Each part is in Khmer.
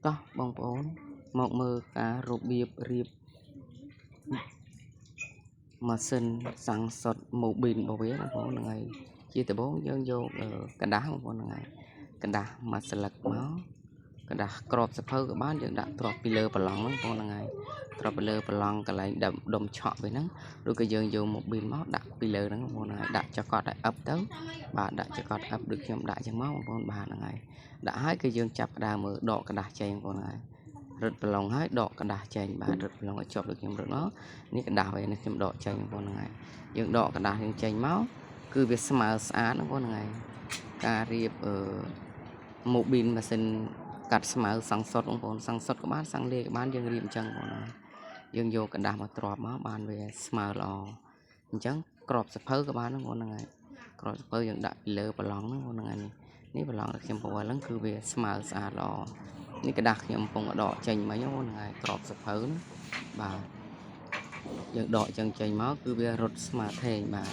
តោះបងប្អូនមកមើលការរបៀបរៀបម៉ាស៊ីនសាំងសុតម៉ូប៊ីនរបស់វាបងប្អូនហ្នឹងហើយជាដំបូងយើងយកក្រដាសបងប្អូនហ្នឹងហើយក្រដាសមួយស្លឹកមកក្រដាសក្របសភៅក៏បានយើងដាក់ទ្រាប់ពីលើប្រឡងហ្នឹងបងប្អូនហ្នឹងហើយទ្រាប់ពីលើប្រឡងកន្លែងដុំឆក់វាហ្នឹងឬក៏យើងយកម៉ូប៊ីនមកដាក់ពីលើហ្នឹងបងប្អូនហ្នឹងហើយដាក់ចកត់ឲ្យអឹបទៅបាទដាក់ចកត់អឹបដូចខ្ញុំដាក់ចឹងមកបងប្អូនបាទហ្នឹងហើយដាក់ហើយគឺយើងចាប់ផ្ដើមមើលដកក្រដាសចេញបងប្អូនហ្នឹងហើយរឹតប្រឡងហើយដកក្រដាសចេញបាទរឹតប្រឡងឲ្យជាប់ដូចខ្ញុំរឹតមកនេះក្រដាសវានេះខ្ញុំដកចេញបងប្អូនហ្នឹងហើយយើងដកក្រដាសយើងចេញមកគឺវាស្មើស្អាតបងប្អូនហ្នឹងហើយការរៀបអឺម៉ូប៊ីនម៉ាស៊ីនកាត់ស្មៅសង់សុតបងប្អូនសង់សុតក៏បានសង់លាយក៏បានយើងរៀបអញ្ចឹងបងប្អូនហើយយើងយកក្រដាសមកទ្រាប់មកបានវាស្មើល្អអញ្ចឹងក្របសភៅក៏បានបងប្អូនហ្នឹងហើយក្របសភៅយើងដាក់ពីលើប្រឡងហ្នឹងបងប្អូនហ្នឹងហើយនេះប្រឡងដែលខ្ញុំពវល់ហ្នឹងគឺវាស្មើស្អាតល្អនេះក្រដាសខ្ញុំកំពុងដកចេញមិញហ្នឹងហើយក្របសភៅណាបាទយើងដកចឹងចេញមកគឺវារត់ស្មើថេងបាទ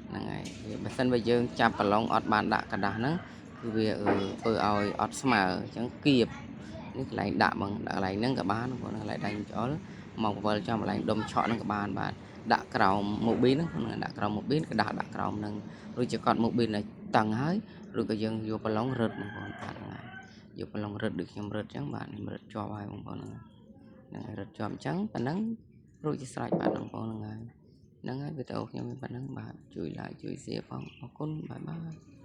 ហ្នឹងហើយបើសិនបើយើងចាប់ប្រឡងអត់បានដាក់ក្រដាសហ្នឹងគឺវាធ្វើឲ្យអត់ស្មើអញ្ចឹងគៀបនេះកន្លែងដាក់ហ្មងដាក់កន្លែងហ្នឹងក៏បានបងកន្លែងដាក់ឆ្អុលមកពវល់ចំកន្លែងដុំឆក់ហ្នឹងក៏បានបាទដាក់ក្រោមម៉ូប៊ីនហ្នឹងដាក់ក្រោមម៉ូប៊ីនក៏ដាក់ដាក់ក្រោមហ្នឹងឬជាកត់ម៉ូប៊ីនឲ្យតឹងហើយឬក៏យើងយកប្រឡងរឹតបងប្អូនបាទហ្នឹងហើយយកប្រឡងរឹតដូចខ្ញុំរឹតអញ្ចឹងបាទខ្ញុំរឹតជាប់ហើយបងប្អូនហ្នឹងហ្នឹងហើយរឹតជាប់អញ្ចឹងប៉ណ្ណឹងរួចជាស្រេចបាទបងប្អូនហ្នឹងហើយហ្នឹងហើយវីដេអូខ្ញុំមានប៉ុណ្ណឹងបាទជួយ like ជួយ share ផងអរគុណ bye bye.